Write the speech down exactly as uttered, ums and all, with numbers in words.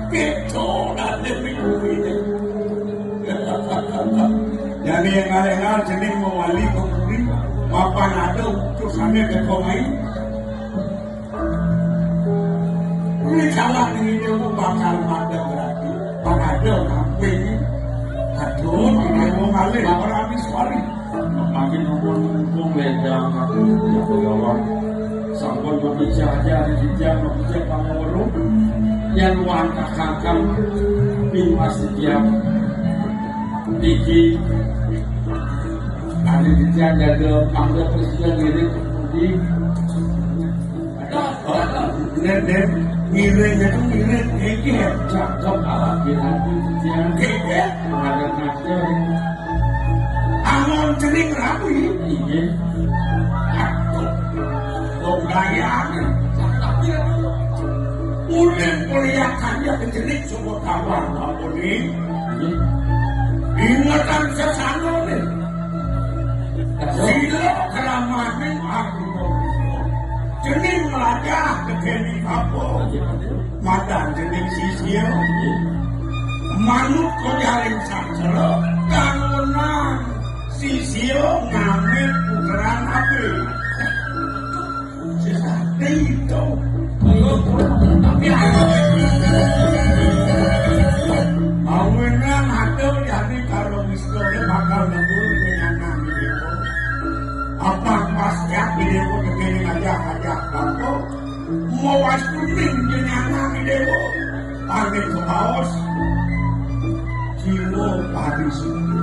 Kéto dadi minggu ini. Jadi yang ngalih-ngalih jeneng mawali kemuri, mapan ada utusane teko mai. Ini salah ini, dia bakal ada berarti. Bakal ada sampai ini. Aduh, ini mau ngalih orang habis wali. Makin mumpung-mumpung wedang aku, ya Allah. Sampun mapijak aja, mapijak, mapijak pangurung. Yang wantah kakang, pimas setiap. Niki. Ada titiang jaga pangga presiden ini, di Nen, nen, ngiring itu ngiring, iki ya, cakep, ala piranti titiang. Iki ya, ada ngajar. Angon cening rapi. Iya. Aduh, kok gayane. Tapi udah kuliah aja ke cening semua kawan, apa nih? Iya. Ingatan sesano nih. Sila keramaning aku. Cening melajah ke Dewi Babo. Madan cening sisya. Manut kojaring sastra, kang menang sisya ngamit puteran api. Sesate itu. Tapi aku awenan ada jani karo miskone bakal nembur kenyanan di dewa. Apa pas ya di dewa kekene ngajak-ngajak bangko. Mawas kuning kenyanan di dewa. Pamit kaos. Jiwa parisuci.